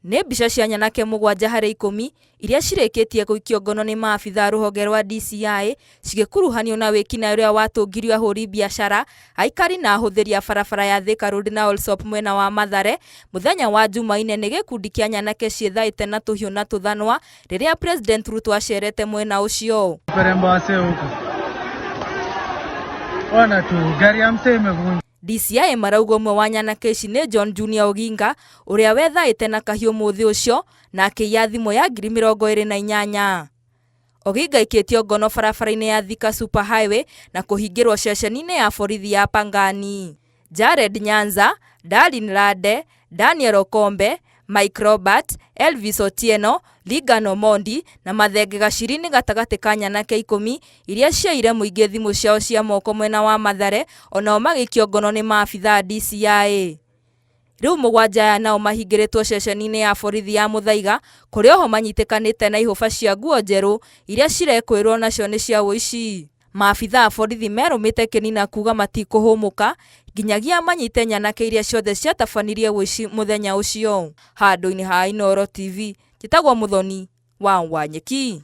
Nĩ mbica cia nyanake mũgwanja harĩ 10 iria cirĩkĩtie gũikio ngono nĩ maabitha a rũhonge rwa DCI cigĩkuruhanio na wĩkinaĩ ũrĩa watũngirio ahũri biacara, aikari na ahũthĩri a barabara ya Thika Road na Allsops mwena wa Mathare mũthenya wa Jumaine nĩ gĩkundi kĩa nyanake ciĩthaĩte na tũhiũ na tũthanwa rĩrĩa President Ruto acerete mwena ũcio. Peremba wasee huko. Ona tu gari ya msee imevunjwa. DCI marauga ũmwe wa nyanake ici nĩ John Junior Oginga ũrĩa wethaĩte na kahiũ mũthĩ ũcio na akĩiya thimũ ya 28,000. Oginga aikĩtio ngono barabara-inĩ ya Thika Super Highway na kũhingĩrwo ceceni-inĩ ya borithi ya Pangani. Jared Nyanza, Darlin Lande, Daniel Okombe, Mike Robert, Elvis Otieno, Ligan Omondi na Mathenge Gaciri nĩ gatagatĩ ka nyanake 10 iria ciaiyire mũingĩ thimũ ciao cia moko mwena wa Mathare onao magĩikio ngono nĩ maabitha a DCI. Rĩu mũgwanja aya nao mahingĩrĩtwo ceceni-inĩ ya borithi ya Muthaiga kũrĩa oho manyitĩkanĩte na ihũba cia nguo njerũ iria cirekwĩrwo nacio nĩ cia ũici. Maabitha a borithi merũmĩte kĩnina kuga matikũhũmũka nginyagia manyite nyanake iria ciothe ciatabanirie ũici mũthenya ũcio. Handũ-inĩ ha Inooro TV, njĩtagwo Mũthoni wa Wanyeki.